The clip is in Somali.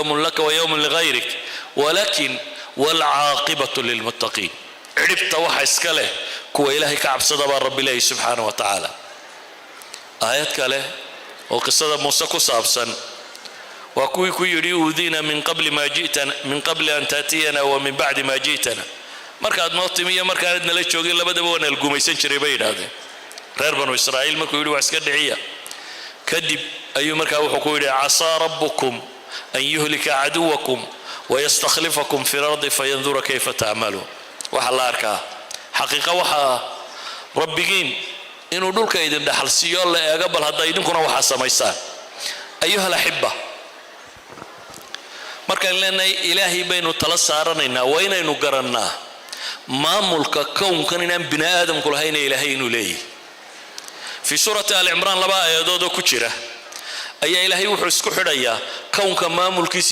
Yowmun laka wa yowmun ligayrik, walakin waalcaaqibatu lilmuttaqiin. Cidhibta waxa iska leh kuwa Ilaahay ka cabsada, baa Rabbi leeyahy subxaana wa tacaala. Aayad kale oo qisada Muuse ku saabsan waa kuwii ku yidhi: "Uudiina min qabli ma ji'tana, min qabli an taatiyana wa min bacdi ma ji'tana." Markaad noo timi iyo markaanad nala joogin labadaba waa nala gumaysan jiray, bay yidhaahdeen reer Banu Israa'iil. Markuu yidhi wax iska dhiciya kadib, ayuu markaa wuxuu ku yidhi: "Casaa rabbukum an yuhlika caduwakum wayastakhlifakum fi lardi fayandura kayfa tacmaluun." Waxaa la arkaa xaqiiqa waxaa Rabbigiin inuu dhulka idin dhaxal siiyo, la eego bal hadda idinkuna waxaa samaysaan. Ayuha alaxiba, markaan leenahay Ilaahay baynu tala saaranaynaa, waa inaynu garannaa maamulka kownkan inaan bini aadamku lahayna, Ilaahay inuu leeyahy. Fii suurati Al Cimraan laba aayadoodoo ku jira ayaa Ilaahay wuxuu isku xidhayaa kownka maamulkiisa.